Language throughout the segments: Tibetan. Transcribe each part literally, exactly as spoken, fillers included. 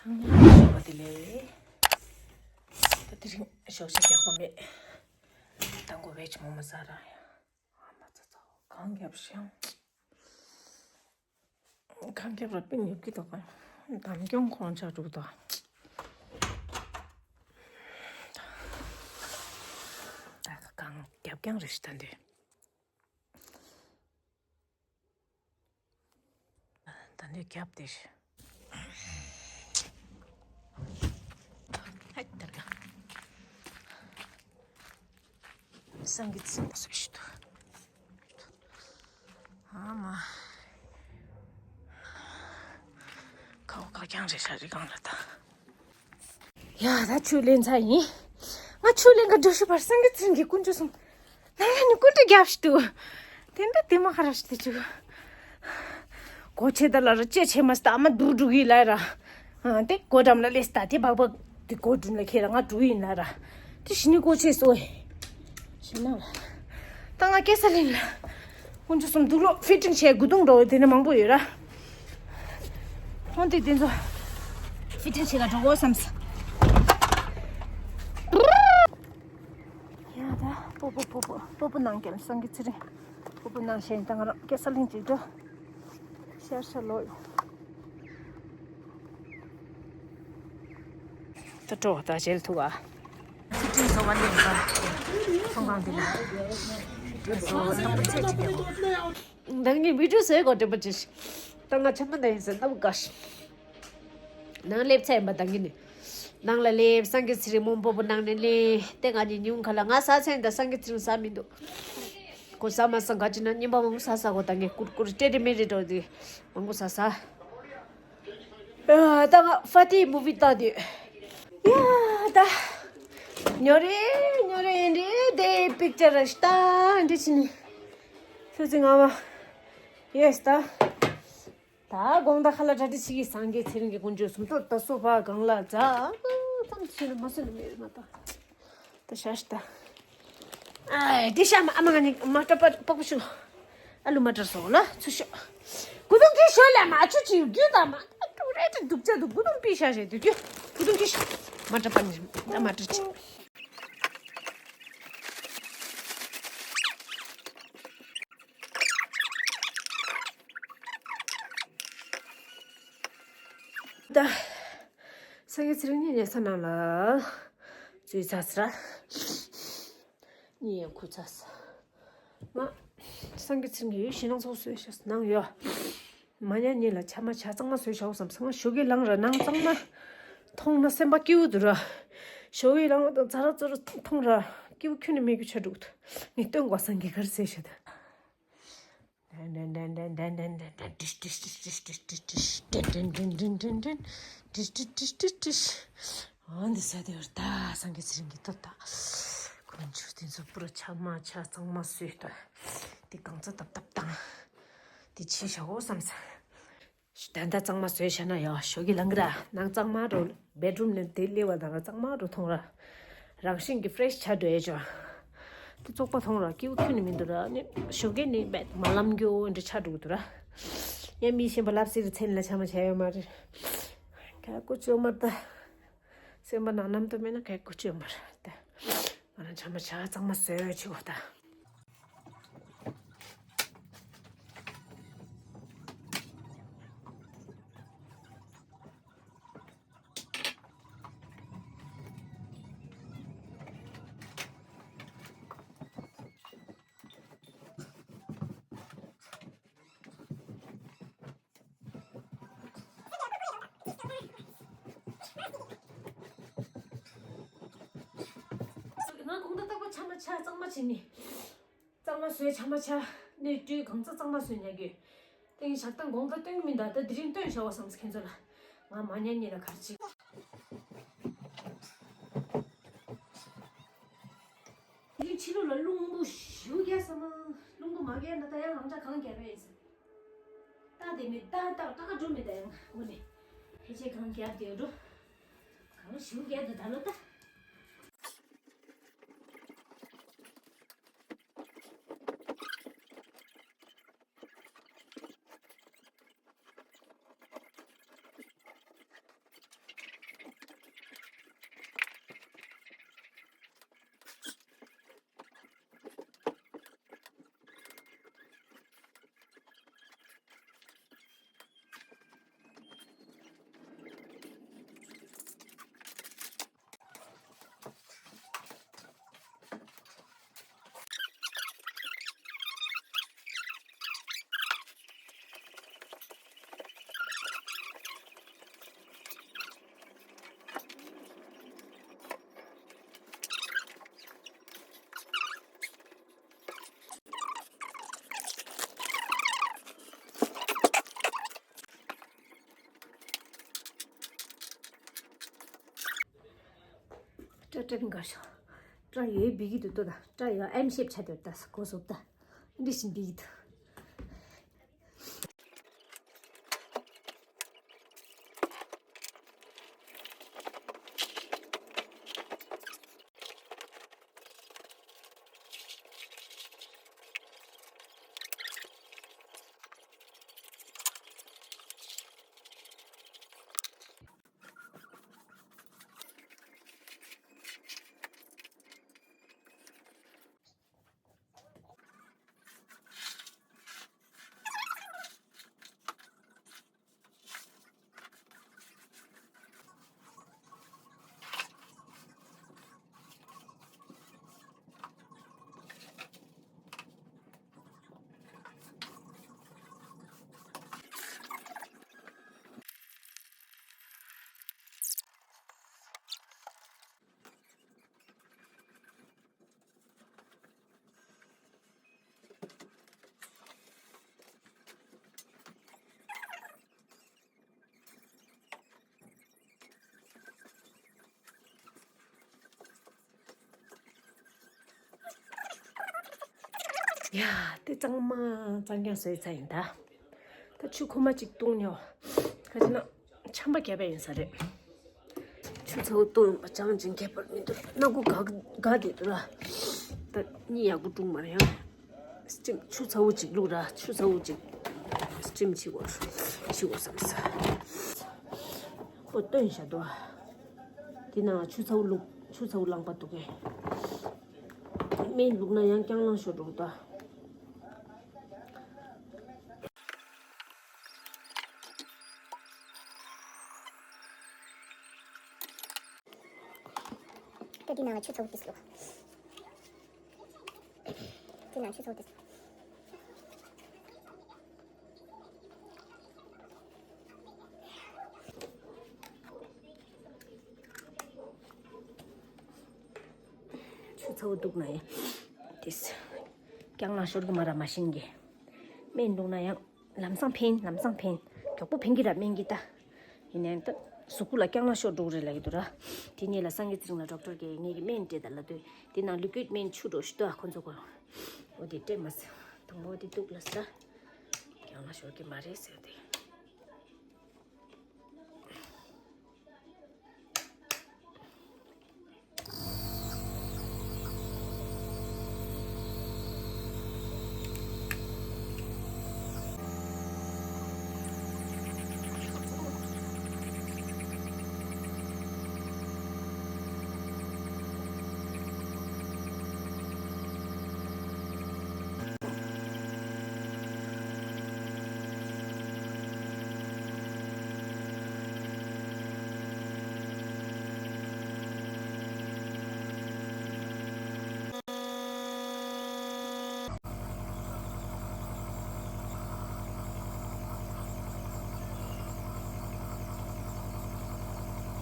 ཞོགས་པ་དེ་ལས། ད་དེ་རིང་ཞོགས་ཇ་རྒྱག་དགོས་མེད། ད་མགོ་བས་ཅི་མོ་མ་ཟ་ར་ཡ། ཨ་མ་ཙ་ཙ། གང་རྒྱབ་ཤང་། གང་རྒྱབ་ར་པིན་ཡོད་ཀི་ད་གང་། འདམ་སྐྱོང་ཁོང་ཆ་དྲུག་ད། ད་གང་རྒྱབ་རྐྱང་རེ་ཞིག་ད་འདི། ད་འདི་རྒྱབ་དེ་ཞིག། ཧད་དར་ག་སང་གི་ཚིག་སོ་ཞིག་ཏུ། ཨ་མ། ཁའོ་ཁ་རྐྱང་རེད་ཤག་རི་སྒང་ལ་ད། ཡ་ད་ཆུ་ལེན་ཚར་ཡིན། ང་ཆུ་ལེན་ག་འགྲོ་ཤི་བར་སང་གི་ཚིག་གི་ཀུན་སྤྱོད་སོང་། ནང་ལ་ནི་ཀུན་སྤྱོད་རྒྱབ་ཞིག་ཏུ། དེ་འདྲ་དེ་མ་ཁ་ར་ཞིག་ཏུ་ཆུ། གོ་ཆེ་ད་ལ་ར་ཅེ་ཆེ་མ་སྟ་མ་དུག་དུག་ཡི་ལ་ར། ཨ་དེ་གོ་འགྲམ་ལ་སླེབས་སྟ་དེ་སྦག་སྦག་དེ་གོ་དྲུང་ལ་ཁྱེད་ར་ང་དྲུང་ཡིན་ལ་ར། དེ་ཞི་ནི་གོ་ཆེ་སོ། ཞི་ན་ལ། ད་ང་སྐྱེ་ས་ལིན་ལ། ཀུན་སྤྱོད་སོང་དུག་ལོག་ཕི་ཊིང་བྱས་དགུ་དུང་འགྲོ་དེ་ནི་མང་པོ་ཡོད་ར། ཧོན་དེ་དེ་ཚོ་ཕི་ཊིང་བྱེད་ལ་འགྲོ་དགོས་བསམ་ས། ཡ་ད་པོ་པོ་པོ་པོ་པོ་པོ་ནང་གྱལ་སང་གི་ཚེ་རིང་། པོ་པོ་ནང་བཞིན་ད་ང་རང་སྐྱེ་ས་ལིང་ཅིག་འགྲོ། ཤར་ཤར་ལོ། ད་སྤྲོ་ད་བྱེད་ཐུག་ཨ། ཚེ་རིང་སོ་བ་ལེན་པ། ཚོང་ཁང་འདི་ལ། ཚེ་རིང་སོ་བ་ལྟ་བུ་ཚེ་གཅིག་ཡོད། ད་ངས་བི་ཌིའོ་བཟོས་གོ་དྲན་པ་ཅིག་ད་ང་ཆམ་པ་ད་ཡིན་ཟེར་ལྟ་བུ་དགའ་ཤི། ནང་སླེབས་ཚར་ཡིན་པ་ད་ངས་ནི། ནང་ལ་སླེབས་སང་གི་ཚེ་རིང་མོ་པོ་པོ་ནང་ནས་སླེབས་ཏེ་ང་གཉིས་ཉུང་ཁ་ལ་ང་ཟ་ཚར་ཡིན་ད་སང་གི་ཚེ་རིང་ཟ་མི་འདུག་ཁོ་ཟ་མ་ཟ་ག་ཅི་ན་གཉིས་པ་མང་པོ་ཟ་ཟ་གོ་ད་ངས་ཀུར་ཀུར་ཏྲེ་ཏྲེ་མེ་རེ་འགྲོ་དེ་མང་པོ་ཟ་ཟ། ཨ་ད་ང་ཧྥ་ཏི་མུ་བི་ལྟ་དུས། ཡ་ད། ཉོ་རེ་ཉོ་རེ་ཡིན་རེ་དེ་པིག་ཅར་ར་ཤི་ད་འདི་ཕྱི་ནས། ཚོད་ཚོད་ང་བ། ཡེས་ད། ད་དགོང་ད་ཁ་ལ་གྲ་སྒྲིག་བྱེད་ཀྱི་སངས་རྒྱས་ཚེ་རིང་གི་དཀོན་མཆོག་གསུམ་ཐོག་ད་སོ་ཕ་གང་ལ་ཛ་ཙམ་ཚོད་ནས་མ་སོན་ནས་མེད་མ་ད། ད་ཤ་ཤ་ད། ཨ་དེ་ཤ་མ་ཨ་མ་ང་ནི་མ་སྐྲ་པ་པག་པ་ཤུ། ཨ་ལུ་མ་སྐྲ་སོང་ལ་ཚུ་ཤོ། གུ་དུང་གི་ཤོ་ལ་མ་ཆུ་ཅིག་རྒྱུ་ད་མ་ད་ཀྲུ་རེ་ཏི་དུག་ཅ་དུ་གུ་དུང་པི་ཤ་ཤ་དུ་རྒྱུ། གུ་དུང་གི་ཤོ། མ་སྐྲ་པ་ནི་ད་མ་སྐྲ་ཅི། ད། སངས་རྒྱས་ཚེ་རིང་གཉིས་ཉལ་ས་ནང་ལ་འཛུལ་ཚར་ཟེར། གཉིད་ཡང་ཁུག་ཚར་ཟེར། ང་སངས་རྒྱས་ཚེ་རིང་གི་ཡོད་ཞེད་སྣང་ཚོགས་བཟོས་ཤག་ནང་ཡོད། མ་ཉལ་གཉིད་ལ་ཆ་མ་ཆ་གཙང་མ་བཟོས་ཤག་བསམ་སོང་། ང་ཞོགས་ཀས་ལངས་ར་ནང་གཙང་མ་མཐོང་ན་སེམས་པ་སྐྱིད་པོ་འདུག་ར། ཞོགས་ཀས་ལངས་དང་ཙ་ར་ཙ་ར་མཐོང་ར་སྐྱིད་པོ་ཁྱོན་ནས་མེད་རྒྱུ་ཆགས་འདུག་ངས་སྟོན་དགོས་སངས་རྒྱས་ག་རེ་ཟེར་ཤག་ད། ཨ་འདི་ས་དེ་བར་ད་སངས་རྒྱས་ཚེ་རིང་གི་ཏོ་ད། དཀོན་མཆོག་དེ་ཚོ་པུ་ར་ཆ་མ་ཆ་གཙང་མ་བཟོས་ད། དེ་གང་ཚ་ཏབ་ཏབ་བཏང་། དེ་ཕྱི་བཞག་འོ་བསམ་ས། ད་ལྟ་གཙང་མ་བཟོས་བཞག་ན་ཡང་ཞོགས་ཀས་ལངས་གི་ར་ནང་གཙང་མ་འགྲོ། བེད་རུམ་ནས་དེ་སླེབས་པ་དང་ར་གཙང་མ་འགྲོ་མཐོང་ར། རང་བཞིན་གྱིས་ཕི་རེ་ཤི་ཆགས་འགྲོ་ཡས་ཅོ། དེ་བཙོག་པ་མཐོང་ར་སྐྱིད་པོ་ཁྱོན་ནས་མི་འདུག་ར་ནི་ཞོགས་ཀས་ནི་བེད་མ་ལམ་རྒྱུ་འདྲ་ཆགས་འགྲོ་གི་འདུག་ར། ཡང་མི་གཞན་པ་ལབ་སྲིད་ར་མཚན་ལ་ཆ་མ་ཆ་ཡོད་མ་རེད། ག་ཀུ་ཅོ་མ་ད། སེམས་པ་ནང་ནམ་དུ་མེད་ན་ག་ཀུ་ཅོ་མ་རེད་ད། ང་རང་ཆ་མ་ཆ་གཙང་མ་བཟོས་ཆི་གོ་ད། ང་དགོང་དག་རྟག་པར་ཆ་མ་ཆ་གཙང་མ་བྱེད་ནི། གཙང་མ་བཟོས་ཆ་མ་ཆ་ནས་སྤྲུལ་གང་ཚ་གཙང་མ་བཟོས་ཉལ་གི། དེང་ཞག་དང་དགོང་དག་སྟོན་གི་མིན་ད་ད་དེ་རིང་སྟོན་བྱ་བ་བསམ་ཁྱེད་ཚོ་ལ། ང་མ་ཉལ་གཉིད་ལ་གར་ཅིག་དེ་རིང་ཕྱི་ལོགས་ལ་རླུང་བུ་ཞེ་པོ་རྒྱག་ས་མ། རླུང་བུ་མ་རྒྱག་ན་ད་ཡང་རང་འཇགས་གང་རྒྱག་པ་ཡིན་ཟེར། རྟ་དེ་མི་རྟ་རྟ་རྟ་ཁ་འགྲོ་མི་ད་ཡང་འོ་ནི། ཕལ་ཆེར་གང་རྒྱག་དེ་འགྲོ། གང་ཞེ་པོ་རྒྱག་དེ་ད་ལོ་ད། ཏྲ་ཏྲ་རིང་གར་ཤོག་ཏྲ་ཡོད་བི་གི་དུ་ཏོ་ད་ཏྲ་ཡོད་ཨེམ་ཤེབ་ཆ་དོད་ད་གོ་སོབ་ད་འདི་བཞིན་བི་གི་དུ། ཡ། དེ་གཙང་མ་གཙང་རྐྱང་བཟོས་ཚར་ཡིན་ད། ད་ཆུ་ཁོལ་མ་གཅིག་བཏུང་ཉོ། ག་ཅི་ན་ཆམ་པ་བརྒྱབ་པ་ཡིན་ས་རེད། ཆུ་ཚ་བོ་བཏུང་ཡོང་པ་ཅང་ཅིང་ཁྱད་པར་མི་འདུག་སྣ་ཁུག་ག་ག་དེ་འདུག་ལ། ད་གཉིད་ཡག་པོ་བཀྲུང་མ་རེད་ཡང་། སི་ཊིམ་ཆུ་ཚ་བོ་གཅིག་བླུགས་ར་ཆུ་ཚ་བོ་གཅིག་སི་ཊིམ་བྱེད་དགོས་བྱེད་དགོས་བསམ་ས། ཁོ་བཏོན་བཞག་འདུག་དེ་ནང་ཆུ་ཚ་བོ་བླུགས་ཆུ་ཚ་བོ་རླངས་པ་འདུག་གས། སྨན་བླུགས་ན་ཡང་རྐྱང་རླངས་ཤོར་འགྲོ་གི་ད། ད་འདི་ནང་ལ་ཆུ་ཚ་བོ་ཏིས་བླུགས། འདི་ནང་ཆུ་ཚ་བོ་ཏིས། ཆུ་ཚ་བོ་འདུག་ན་ཡང་ཏིས། རྐྱང་རླངས་ཤོར་གི་མ་ར་མ་ཤེས་གི། སྨན་བླུགས་ན་ཡང་ལམ་སང་ཕན་ལམ་སང་ཕན། མགྱོགས་པོ་ཕན་གི་ར་སྨན་གི་ད། ཡིན་ནའང་ད་གཟུགས་པོ་ལ་རྐྱང་རླངས་ཤོར་འགྲོ་གི་རེད་ལབ་ཀྱི་འདུག་ར། དེ་ནས་ལ་སངས་རྒྱས་ཚེ་རིང་ལ་ཌོག་ཊར་གྱིས་ངེད་ཀྱི་སྨན་སྤྲད་ད་ལབ་དུས་དེ་ནང་ལི་ཀུའིཌ་སྨན་ཆུ་འགྲོ་ཞུ་ད་ཁོ་ཚོ་གོ། འོ་དེ་སྤྲད་མ་སོང་། དང་པོ་དེ་གཏུག་ལ་ས། རྐྱང་རླངས་ཤོར་གི་མ་རེད་ཟེར་དེ།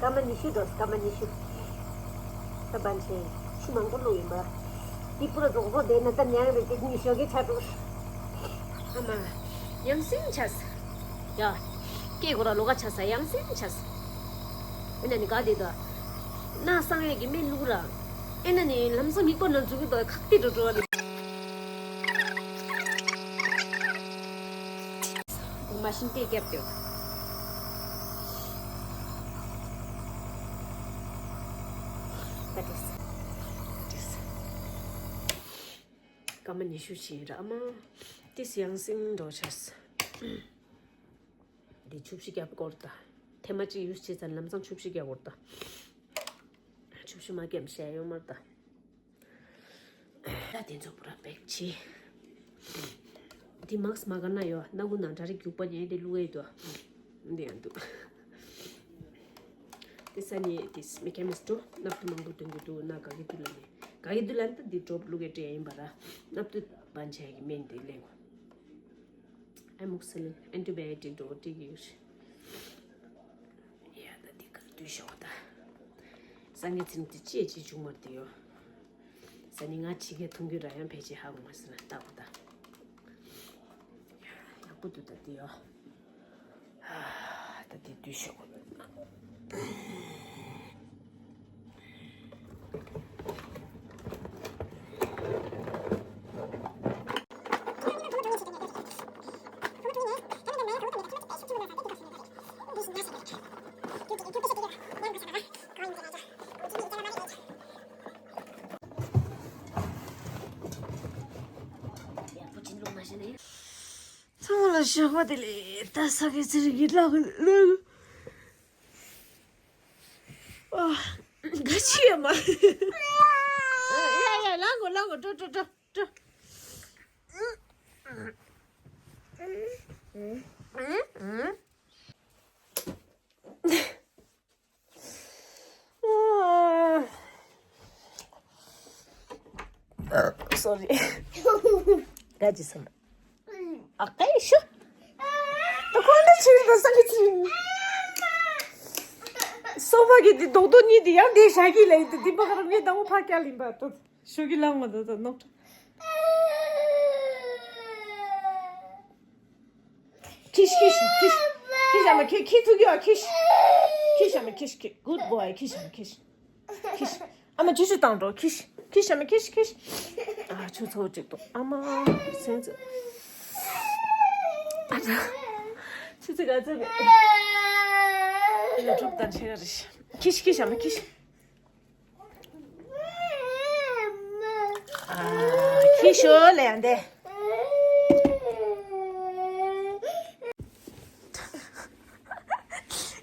སྐར་མ་ཉི་ཤུ་འགྲོ། སྐར་མ་ཉི་ཤུ། ད་བན་ཆེན་ཆུ་མང་པོ་བླུགས་ཡིན་པ། འདི་པུ་ར་རྫོགས་རྫོགས་བསྡད་ན་ད་མྱང་རེད་དེ་ཉི་ཤོ་གི་ཆ་འགྲོ། ཨ་མ། ཡང་སེང་ཆས། ཡ། སྐད་གོ་ར་ལོ་ག་ཆ་ས་ཡང་སེང་ཆས། ཨེ་ན་ནི་ག་དེ་ད། ན་སང་ཡས་ཀྱི་སྨན་བླུགས་ར། ཨེ་ན་ནི་ལམ་སང་མིག་པ་ན་འཛུགས་ཀྱི་ད་ཁག་ཏི་འགྲོ་འགྲོ་བ་ནི། གོང་མ་ཤིང་རྟས་བརྒྱབ་སྟེ། ད་ཏིས། ཏིས། སྐར་མ་ཉི་ཤུ་ཕྱིན་ར་མ། ཏིས་ཡང་སེང་འགྲོ་ཆས། འདི་ཆུ་བཞི་བརྒྱབ་སྐོར་ད། ཐེངས་མ་གཅིག་ཡུས་བྱེད་ཙང་ལམ་སང་ཆུ་བཞི་བརྒྱབ་སྐོར་ད། ཆུ་བཞི་མ་བརྒྱབ་བཤད་ཡོང་མར་ད། ད་དེ་ཚོ་པུ་ར་པེག་བྱེད། འདི་མགས་མ་ག་ན་ཡོད་སྣ་ཁུག་ནང་གྲ་རིགས་རྒྱུག་པ་ཉལ་དེ་བླུག་ཡས་དོ། འདི་ཡང་འདུག་དེ་ས་ནི་དེ་མི་ཁེ་མིས་ཏོ་སྣབས་ཐུ་མང་པོ་འདོན་གི་འདུག་ན་ག་གི་འདུག་ལ་ནི་ག་གི་འདུག་ལ་ནི་ད་འདི་ཌོབ་བླུག་ཡས་སྤྲད་ཡིན་པ་ར། སྣབས་ཐུ་བན་ཆེ་གི་སྨན་དེ་ལེན་གོ། ཨེ་མུག་སི་ལིན་ཨན་ཊི་བྷ་ཡོ་ཊིག་འགྲོ་ཊིག་ཡོད། ཡ་ད་འདི་ག་དུས་ཤོག་ད། སངས་རྒྱས་ཚིམ་དེ་ཅི་ཡ་ཅི་བྱུང་མར་དེ་ཡོད། ས་ནི་ང་ཕྱི་རྒྱལ་ཐུང་རྒྱུ་ར་ཡང་ཕལ་ཆེར་ཧ་གོ་མ་སི་ན་ལྟ་གོ་ད། ཡག་པོ་འདུག་ད་དེ་ཡོད། ད་དེ་དུས་ཤོག་གོ། ད་དེ་དུས་ཤོག་གོ། ཞོགས་པ་དེ་ལས་ད་ས་གའི་ཚེ་རིང་གི་ལག་ལག་ཨ། ག་ཅི་ཡ་མ། ཡ་ཡ་ལང་གོ་ལང་གོ་འགྲོ་འགྲོ་འགྲོ་འགྲོ། Sorry. ག་ཅི་སམ། ཨ་ཀའི་ཤུ། ད་ཁོ་ན་ཆིག་ར་ས་གི་ཆིག་སོ་ཕ་གི་དེ་རྡོག་རྡོག་གཉིས་དེ་ཡང་དེ་ཞག་གི་ལས་དེ་དེ་པ་ག་ར་ངས་དང་པོ་ཕ་སྐྱ་ལིན་པ་ཏོ། ཤོ་གི་ལང་མ་དོ་དོ་ནོག་ཁྱི་ཤི་ཁྱི་ཤི་ཁྱི་ཤི་ཁྱི་ཤ་མ་ཁྱི་ཁྱི་ཐུག་གི་བ་ཁྱི་ཤི་ཁྱི་ཤ་མ་ཁྱི་ཤི་ཁྱི། Good boy. ཁྱི་ཤ་མ་ཁྱི་ཤི་ཁྱི་ཤི། ཨ་མ་ཆུ་ཆུ་བཏང་འགྲོ་ཁྱི་ཤི་ཁྱི་ཤ་མ་ཁྱི་ཤི་ཁྱི་ཤི། ཨ་ཆུ་ཚོ་གཅིག་ཏུ་ཨ་མ་སེམས་ཚོ། ཨ་ཆུ་ཚོ་ག་ཚོད་ཡོ་ཊུབ་དང་ཆེ་ག་རེ་ཤི་ཁྱི་ཤི་ཁྱི་ཤ་མ་ཁྱི་ཤི། ཨ། ཁྱི་ཤོ་ལེ་ཡང་དེ།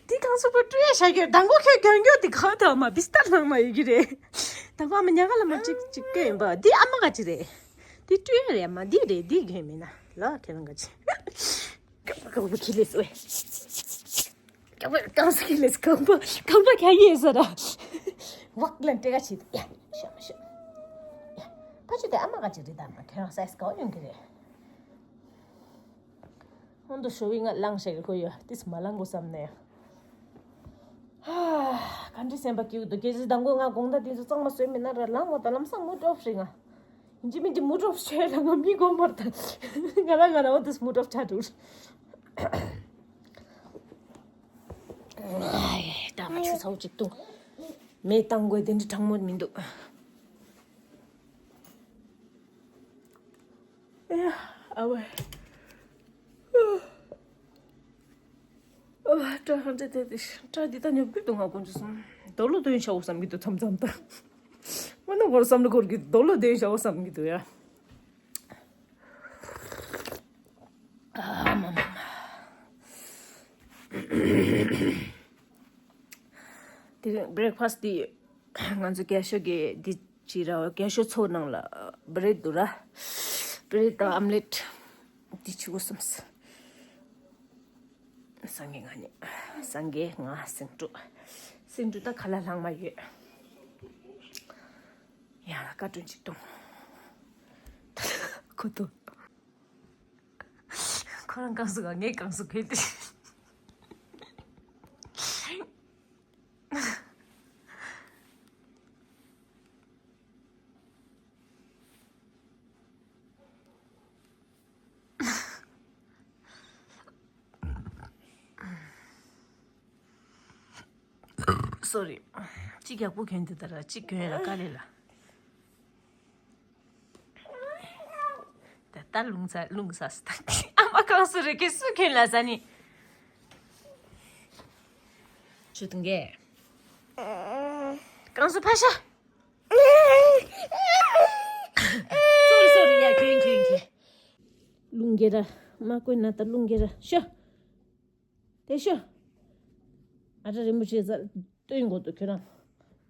དེ་གང་སུ་པོ་སྤྲུལ་ཡ་ཤ་གྱོད་དང་པོ་ཁྱོད་གྱོན་གྱོད་དེ་གང་དུ་ཨ་མ་བི་སྟར་ནང་མ་ཡོད་ཀྱི་རེད། དང་པོ་ཨ་མ་ཉག་ག་ལ་མ་གཅིག་གཅིག་གྱོད་ཡིན་པ་འདི་ཨ་མ་ག་ཅི་རེད། འདི་སྤྲུལ་ཡ་རེད་ཨ་མ་འདི་རེད་འདི་གྱོད་མིན་ན་ལ་ཁྱེད་རང་ག་ཅི། གང་པོ་ཁྱི་ལས་སུ་བས། གང་པོ་གང་སུ་ཁྱི་ལས་སུ་གང་པོ་གང་པོ་ཁྱ་ཡིས་ཟེར་ར། ཝག་ལན་ཏེ་ག་ཆི་ཡ་ཤོ་མ་ཤོ། ཡ་ཕ་ཆུ་དེ་ཨ་མ་ག་ཅི་རེད་ད་ན་ཁྱེད་རང་སའི་སི་ག་བ་ཡོང་གི་རེད། ཧོན་དུ་ཤོ་བི་ང་ལང་ཤེ་གི་ཁོ་ཡོད་ཏིས་མ་ལང་གོ་བསམ་ནས། ཧ། ག་འདྲི་སེམས་པ་སྐྱིད་འདུག་སྐྱེ་ཟི་དང་གོ་ང་དགོང་དག་དེ་ཚོ་གཙང་མ་བཟོས་མེད་ན་ར་ལང་བ་དང་ལམ་སང་མུ་ཏོབ་ཧྲི་ང་། ཡིན་གཅིག་མིན་གཅིག་མུ་ཏོབ་ཆོས་ལ་ང་མི་དགོངས་པར་ད། ང་རང་ང་རང་བ་དུས་མུ་ཏོབ་ཆ་འགྲོ། ད་ང་ཆུ་ཚ་བོ་གཅིག་འཐུང་། མེ་བཏང་དགོས་དེ་འདྲི་གྲང་མོ་མི་འདུག་ཨ་ཝེ། ཨ་ཧ་ཏྲ་ཧ་ཏྲ་ཏྲ་འདི་ད་ཉོབ་ཀྱི་འདུག་ང་དཀོན་མཆོག་གསུམ། རྡོ་ལོ་དོན་ཤ་བོ་བསམ་གྱི་འདུག་མཚམས་མཚམས་ད། ང་ནི་ངོར་བསམ་བློ་འཁོར་གྱི་རྡོ་ལོ་དོན་ཤ་བོ་བསམ་གྱི་འདུག་ཡ། ཨ་མ་མ་མ། དེ་རིང་བྷི་རེག་ཕ་སི་འདི་ང་ཚོ་རྒྱ་ཤོ་གི་འདི་ཅི་ར་རྒྱ་ཤོ་ཚོ་ནང་ལ་བྷི་རེད་འདུག་ར། བྷི་རེད་དང་ཨམ་ལེད་འདི་ཆུ་བོ་སམ་སི། སངས་རྒྱས་ང་ནི་སངས་རྒྱས་ང་སེང་ཕྲུག་སེང་ཕྲུག་ད་ཁ་ལ་ལྷང་མ་ཡོད། ཡང་ལ་བཀའ་དྲིན་ཅིག་གཏོང་། ཁོ་ཐུ། ཁོ་རང་གང་སུ་ག་ངས་གང་སུ་གས་ཏེ། སོ་རི། གཅིག་ཡག་པོ་གྱོན་དུ་ད་ར་གཅིག་གྱོན་ལ་དཀའ་ལས་ལ། ད་ལྟ་རླུང་ཚ་རླུང་ཚ་སུ་ད་ཨ་མ་གང་སུ་རེ་གི་སུ་གྱོན་ལ་ཟ་ནི། ཆུ་དུང་གེ། གང་སུ་ཕ་ཤ། སོ་རི་སོ་རི་ཡ་གྱོན་གྱོན་གྱོན། རླུང་གེ་ར་མ་བསྐོན་ན་ད་རླུང་གེ་ར་ཤ། དེ་ཤོ། ཨ་ཏྲ་རིན་པོ་ཆེ་ཟ་སྟོན་དགོས་འདུག་ཁྱོད་རང་།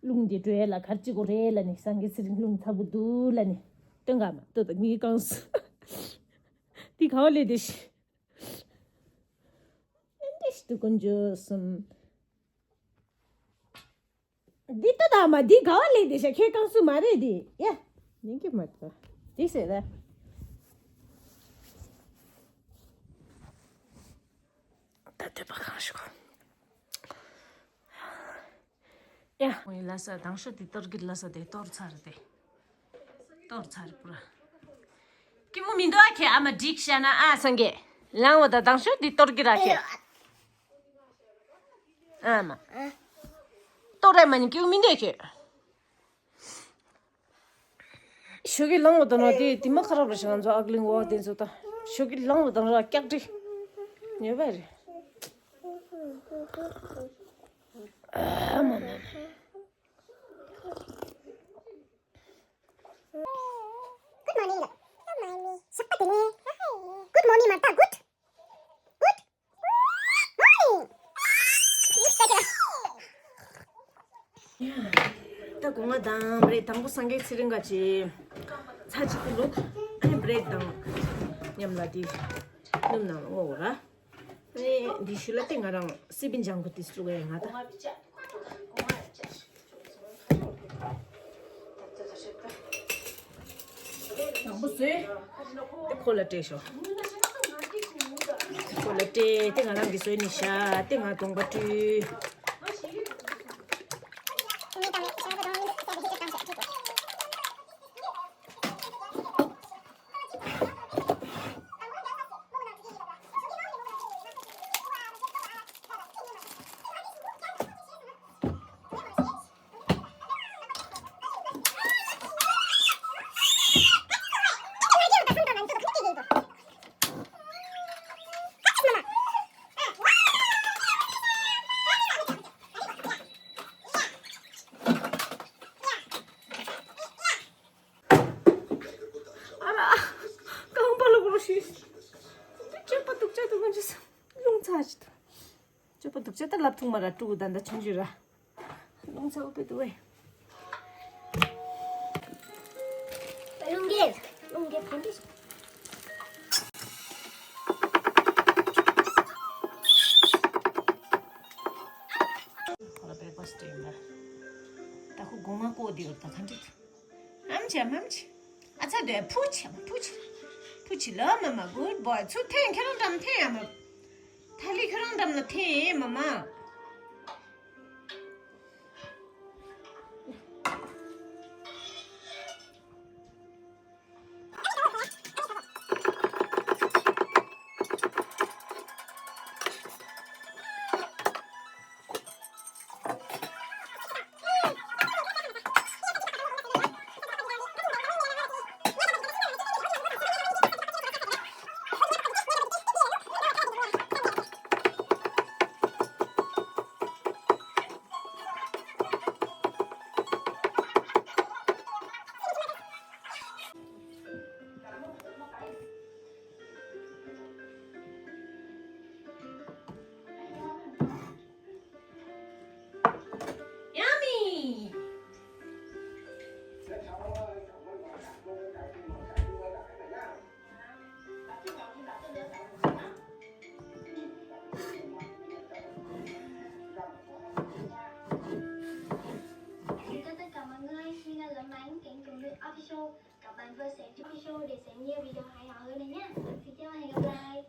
རླུང་འདི་བྲོས་ལ་གར་ཅི་གོ་རེད་ལ་ནི་སངས་རྒྱས་ཚེ་རིང་རླུང་ཚ་པོ་འདུག་ལ་ནི། སྟོན་ག་མ་ལྟོས་དང་ངའི་གང་སུ། འདི་ག་བ་ལས་དེ་ཤི། འདི་ཤི་དུ་ཀུན་འཇོ་སུམ། འདི་ལྟ་དང་མ་འདི་ག་བ་ལས་དེ་ཤ་ཁྱོད་གང་སུ་མ་རེད་དེ་ཡ། ཉན་གི་མ་ཐུབ། འདི་ཟེར་ད། ད་ཐོས་པ་གང་ཞུ། ཡ། ངའི་ལ་ས་དང་ཤོ་དེ་གཏོར་གི་ལ་ས་དེ་གཏོར་ཚར་ཏེ། གཏོར་ཚར་པུ་ར། སྐྱིད་པོ་མི་འདུག་ཨ་ཁྱེད་ཨ་མ་འགྲིག་ཤ་ན་ཨ་སངས་རྒྱས། ལང་བ་ད་དང་ཤོ་དེ་གཏོར་གི་ར་ཁྱེད། ཨ་མ། གཏོར་ར་མ་ནི་སྐྱིད་པོ་མི་འདུག་ཨ་ཁྱེད། ཞོགས་ཀས་ལངས་པ་དང་ར་དེ་དེ་མ་ཁ་རབ་ར་ཞིག་ང་ཚོ་ཨག་ལིང་འོག་དེ་ཚོ་ད་ཞོགས་ཀས་ལངས་པ་དང་ར་སྐྱག་དྲི་ཉོས་པ་རེད། ཨ་མ་མ་མ། Good morning. Good morning. ཞག་པ་དེ་ནས། Good morning མ་ད་good. ད་སྒོ་ང་དང་རེད། དང་པོ་སངས་རྒྱས་ཚེ་རིང་ག་ཅེ་ཚ་གཅིག་ཏུ་བླུགས། ཨ་ནི་བྷི་རེཌ་དང་མཉམ་ལ་དེ་སྣུམ་ནང་ལ་བརྔོ་དགོས་ར། ཨ་ནི་འདི་ཤུལ་ལ་དེ་ང་རང་སི་པན་ལྗང་ཁུ་དེ་བླུགས་ཡ་ཡིན་ང་ད། དང་པོ་བཟོས། དེ་ཁོ་ལ་སྤྲད་ཤོག་ཁོ་ལ་སྤྲད་དེ་ང་རང་གིས་བཟོས་ནི་ཤ་དེ་ང་གདོང་པ་བཀྲུས། ཨ་ར། རྐང་པ་ལ་བོར་ཤི། སྤྱོད་པ་སྡུག་ཅག་ཏུ་མ་འཇུས། རླུང་ཚ་ཅི་ཏུ། སྤྱོད་པ་སྡུག་ཅག་ཏུ་ལབ་ཐུག་མ་ར་ཀྲུ་གུ་ད་ད་ཆུང་ཆུང་ར། རླུང་ཚ་འུ་པེ་དུ་ཝེ། རླུང་རྒྱས། རླུང་རྒྱས་ཕན་ཏེ། ཁོ་ལ་པེ་པ་སི་ཏེ་ཡིན་པ། ད་ཁོ་གོང་མ་ཀོ་དེ་བར་ད་ག་འདྲི། ཨམ་ཆི་ཨམ་ཆི། ཨ་ཚ་དེ་ཕུ་ཆི་ཕུ་ཆི། ཕུ་ཆི་ལ་མ་མ་གུད་བོའི་ཚུ་ཐེན་ཁྱེད་རང་འགྲམ་ཐེན་ཡ་མ། ཐ་ལི་ཁྱེད་རང་འགྲམ་ལ་ཐེན་མ་མ། Yummy! Chào tất cả mọi người, mình là Lấm Bánh, kênh Tùng Lự Official. Các bạn vừa xem Official để xem nhiều video hay ho hơn này nhé. Xin chào và hẹn gặp lại.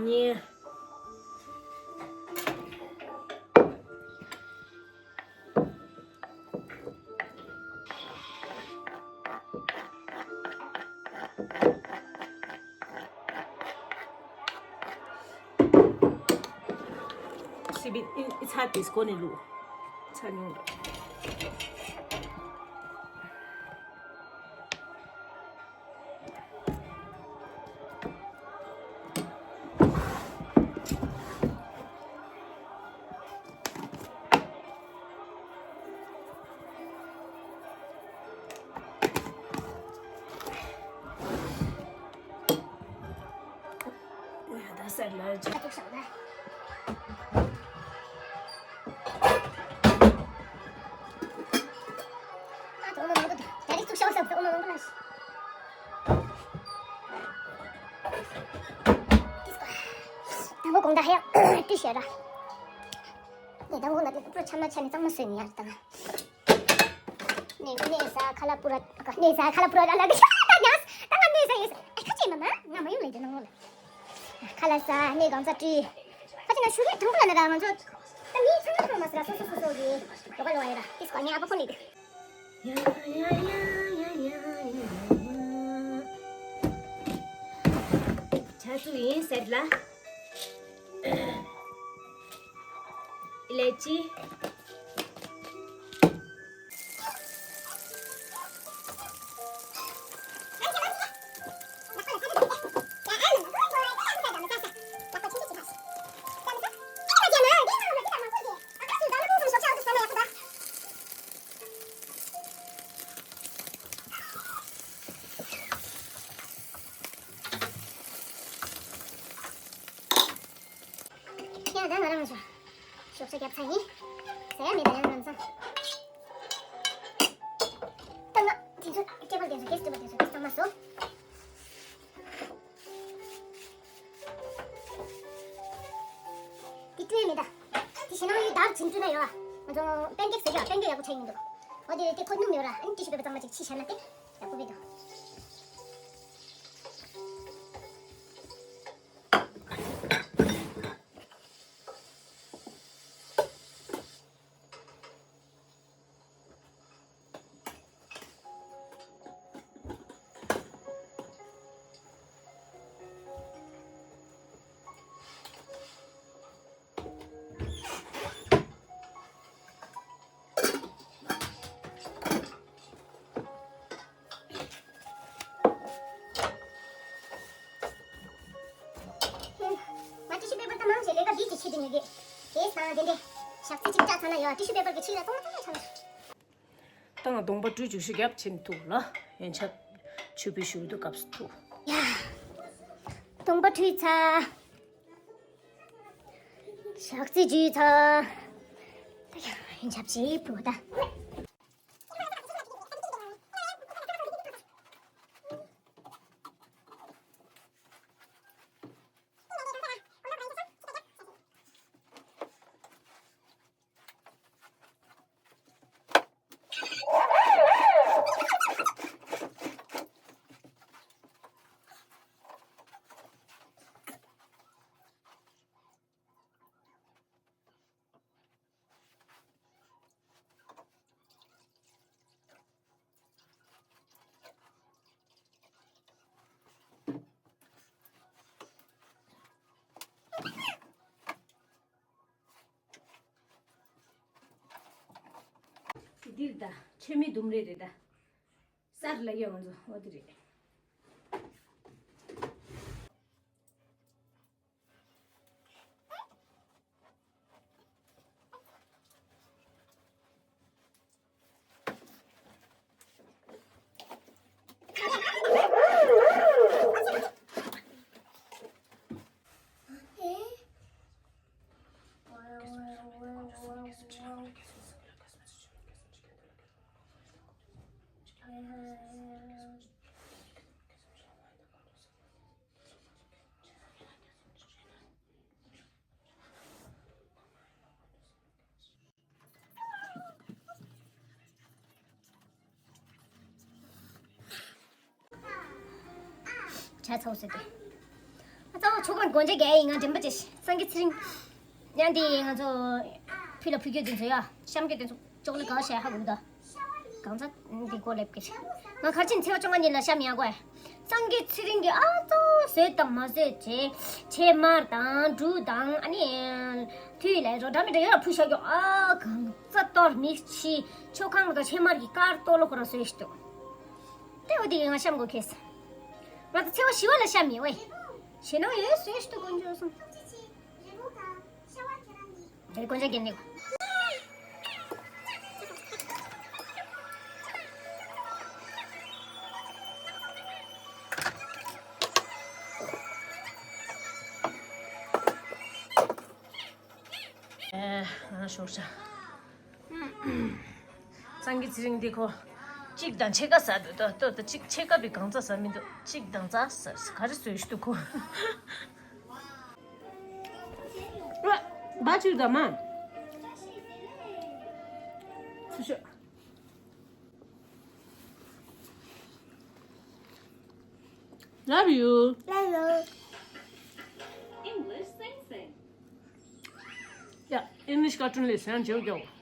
Nè. སི་པན་ཨི་ཚ་དེ་སྐོར་ནས་བླུགས། ཚ་ཉུང་། ད་ཟེར་ལ་ཅི། དང་པོ་གོང་ད་ཧེ་ཏི་ཤེར་ར། ནས་དང་པོ་ན་དེ་པུ་ར་ཆམ་ན་ཆ་ནས་གཙང་མ་བཟོས་ནས་ཡར་དང་། ནས་ནས་ས་ཁ་ལ་པུ་ར་ནས་ས་ཁ་ལ་པུ་ར་ལ་ལ་ད་ཉག་ད་ང་ནས་ས་ཡིན་ས་ཨ་ཁ་ཅེ་མ་མ་ང་མ་ཡུམ་ལས་དེ་ནང་ལ་ཁ་ལ་ས་ནས་གང་ས་ཏྲི་ཁ་ཅེ་ན་ཤུ་གི་དང་པོ་ལ་ན་ར་ང་ཚོ་ད་མི་ཚང་མ་ཚང་མ་ས་ར་སོ་སོ་སོ་སོ་གི་ལོ་ག་ལོ་ཡ་ར་ཏིས་ག་ཉ་ཨ་པ་ཕོ་ལི་དེ། ཡ་ཡ་ཡ་ཡ་ཡ་ཡ་ཡ། ཆ་ཚུགས་ཡིན་ཟེར་ལ། ཨི་ལེ་ཅི། ད་ང་རང་ཞོགས་ཞོགས་ཇ་བརྒྱབ་ཚར་ཡིན། ཟ་ཡ་མེད་ད་ཡང་རང་ཚང་། ད་ང་དེ་ཚོ་ཊེ་བལ་དེ་ཚོ་གེ་སི་ཊེ་བལ་དེ་ཚོ་གེ་སི་ཚང་མ་བཟོ། དེ་སྤྲོད་མེད་ད། དེ་ཞེ་ནང་ཡོད་དར་བྱིན་བཅུག་ན་ཡོད་ཨ། ང་ཚོ་པན་ཀེག་ཟེར་གྱི་ཨ། པན་ཀེག་ཡག་པོ་ཆགས་ཡིན་འདུག་འོ་དེ་དེ་ཁོ་སྣུམ་ཡོད་ར། ཨ་ནི་ཏི་ཤུ་པེ་པར་གཙང་མ་ཅིག་ཕྱིས་བཞག་ན་དེ་ཡག་པོ་བས་འདུག་ང་ཏི་ཤུ་པེ་པར་ད་མང་ཆེ་ལས་ཀ་འདི་གི་ཆེད་དུ་ཉོ་གི། དེ་སང་དེ་འདྲས་ཞག་ཚི་གཅིག་བཅག་ཚར་ན་ཡོད། ཏི་ཤུ་པེ་པར་གི་ཆིག་ལ་གཏོང་ན་གཏོང་ན་ཆ་ན། ད་ང་གདོང་པ་བཀྲུས་བཅུག་ཤུ་རྒྱབ་ཕྱིན་ཐུག་ལ། ཡན་ཆད་ཆུ་བུ་ཞུ་དུ་སྐབས་སུ་ཐུག་ཡ། གདོང་པ་བཀྲུས་ཚར། ཞག་རྩི་བཅུས་ཚར། ད་ཡ་ཡན་ཆད་བྱེད་ཕུ་ད། འདིར་ད་ཆོས་མེད་ལྡུམ་རའི་རེད་ད། གསར་ལ་ཡོད་ང་ཚོ་འོ་དེ་རེད། བྱ་ཚ་བོ་ཟེར་ཏེ། ཨ་ཚ་བོ་ཆོ་ག་སྒོ་འབྱེད་རྒྱག་ཡིན། ང་དྲན་པ་བྱེད། སངས་རྒྱས་ཚེ་རིང་། ཡང་དེ་ང་ཚོ་ཕུད་ལ་ཕུད་རྒྱུ་དེ་ཚོ་ཡ། གཤམ་རྒྱུ་དེ་ཚོ་ཅོག་ལེ་ག་བ་བྱས་ཧ་གོ་གི་ད། གང་ཚ་འདི་གོ་ལེབ་ཀྱི། ང་ཁར་ཆེན་ཚེས་པ་བཅོ་ལྔ་ཉིན་ལ་གཤམ་ཡང་གོ་ཡ། སངས་རྒྱས་ཚེ་རིང་གི་ཨ་ཙོ་བཟོས་དང་མ་བཟོས་བྱས། ཕྱེ་མར་དང་འབྲུ་དང་ཨ་ནི། དུས་ལ་རོ་འདྲ་མི་འདྲ་ཡོད་ལ་ཕུལ་བཞག་རྒྱུ། ཨ་གང་ཙ་གཏོར་མིག་ཕྱི་ཆོ་གང་ལ་དང་ཕྱེ་མར་གྱི་དཀར་ཏོ་ལོ་ཁོ་རང་བཟོས་ཤི་འདུག་དེ་འོ་དེ་ང་གཤམ་གོ་ཁེས། ང་ད་ཚེས་པ་བཞི་བ་ལ་གཤམ་ཡིན་ཝེ། ཞེ་ནང་ཡོད་བཟོས་ཤི་འདུག་དཀོན་མཆོག་གསུམ། དེ་དཀོན་མཆོག་རྒྱན་ནི། ཨེ། ང་ཤོར་བྱ། སངས་རྒྱས་ཚེ་རིང་འདི་ཁོ། གཅིག་དང་ཕྱེད་ཀ་ཟ་འདུག་ཏོ་ཏོ་ཏོ་གཅིག་ཕྱེད་ཀ་བི་གང་ཙ་ཟ་མི་འདུག་གཅིག་དང་ཙ་ཟ་ག་རེ་བཟོས་ཤི་འདུག་ཁོ། བ་ཅིག་དང་མ། སུ་ཤོ། Love you. Love you. English Sing Sing. Yeah, English cartoon lesson, Jojo.